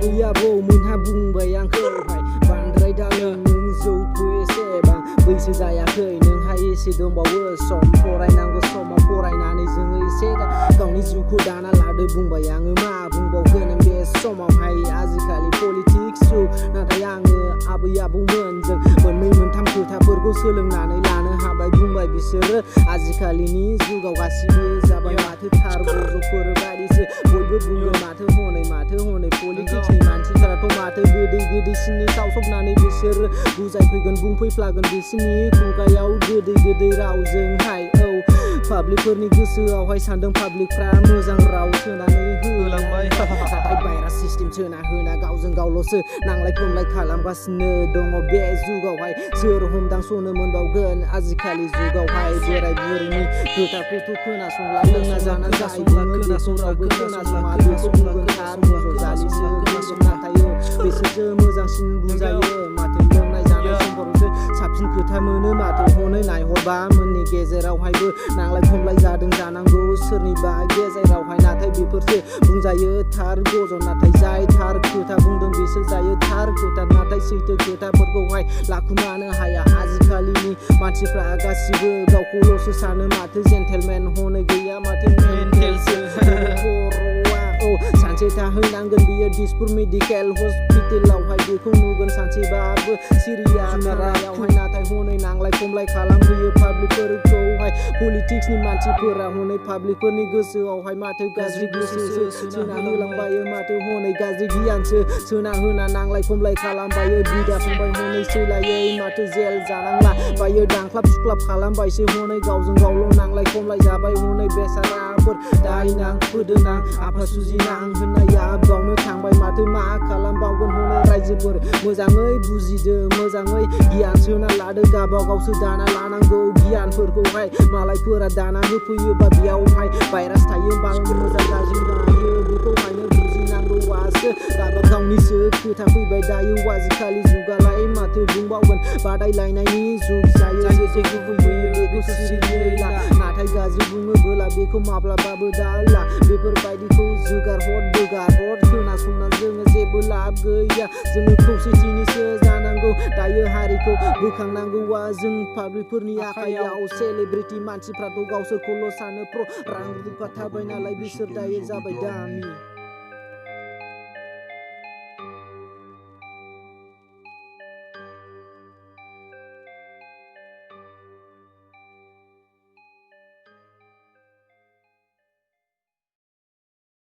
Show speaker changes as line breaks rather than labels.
आबै आबौमोनहा बुंबाय आंखौहाय बांद्राय दालों नों जौखौ एसेबां बैसो जायाखै नोंहा एसे दंबावो सम फरायनांगौ समाव फरायनानै जोङो एसे गावनि जिउखौ दाना लादो बुंबाय आङो मा बुंबावगोन बे समावहाय आजिखालि पलिटिक्स जुग नाथाय आङो आबै आबौमोनजों मोननै मोनथाम खोथाफोरखौ सोलोंनानै लानो हाबाय बुंबाय बिसोरो आजिखालिनि जुगाव गासिबो जाबाय माथो थार गज'फोर बायदिसो बयबो बुङो माथो हनै पलिटिक्सनि मानसिफोराथ' माथो गोदै गोदैसिनि सावसबनानै बिसोरो बुजायफैगोन बुंफैफ्लागोन बिसोरनि खुगायाव गोदै रावजोंहाय औ पाब्लिकफोरनि गोसोआवहाय सानदों पाब्लिकफ्रा मोजां राव सोनानै होलांबाय नाथाय भाइरास सिस्टेम सोना होना गावजों गावल'सो नांलाय खमलाय खालामगासिनो दङ बे जुगावहाय सोर हमदांसनो मोनबावगोन आजिखालि जुगावहाय बोराय बुरैनि खोथाखौथ' खोनासंला लोंना जाना जाय बुङो बेखौ रावबो खोनासङा बेखौ बुंगोन थार जालिसो नाथाय बिसोरसो मोजांसिन बुजायो माथो लोंनाय जानाय समफोरावसो साबसिन खोथा मोनो माथो हनै नायहरबा मोननि गेजेरावहायबो नांलाय खमलाय जादों जानांगौ सोरनिबा गेजेरावहाय नाथाय बेफोरसो बुंजायो थार गज' नाथाय जाय थार खोथा बुंदों बिसोर जायो थार खोथा नाथाय सैथो खोथाफोरखौहाय लाखुमानो हाया आजिखालिनि मानसिफ्रा गासिबो गावखौल'सो सानो माथो जेन्टेलमेन हनै गैया माथो मेन्टेलसो सानसे थाहैनांगोन बियो दिसपुर मेडिकेल हस्पिटेलावहाय बेखौ नुगोन सानसेबाबो सिरियाखानायावहाय नाथाय हनै नांलाय खमलाय खालामहोयो पाब्लिकफोरखौहाय पलिटिक्सनि मानसिफोरा हनै पाब्लिकफोरनि गोसोआवहाय माथो गाज्रि गोसोसो सोना होलांबायो माथो हनै गाज्रि गियानसो सोना होना नांलाय खमलाय खालामबायो बिदा फंबाय हनै सैलायै माथो जेल जानांला बायो दांख्लाब सुख्लाब खालामबायसो हनै गावजों गावल' नांलाय खमलाय जाबाय हनै बेसाराफोर दायनां फोदोनां आफा सुजिनां होननाया बावनो थांबाय माथो मा खालामबावगोन हनै रायजोफोर मोजाङै बुजिदो मोजाङै गियान सोना लादो गावबागावसो दाना लानांगौ गियानफोरखौहाय मालायफोरा दाना होफैयोबा बेयावहाय भाइरास थायो मोजां गाज्रि जायो बेखौहायनो बुजिनांगौआसो गावनिसो खोथा फैबाय दायो आजिखालि जुगालाय माथो बुंबावगोन बादायलायनायनि जुग जायो जेखौ फैयो बेखौ सिरियैला नाथाय गाज्रि बुङोबोला बेखौ माब्लाबाबो दाला बेफोरबायदिखौ जुगार हर खोनासंना जोङो जेबो लाब गैया जोङो खौसेथिनिसो जानांगौ दायो हारिखौ बोखांनांगौआ जों पाब्लिकफोरनि आखायाव सेलिब्रिटि मानसिफ्राथ' गावसोरखौल' सानो रां रुफा थाबाय नालाय बिसोर दायो जाबाय दामि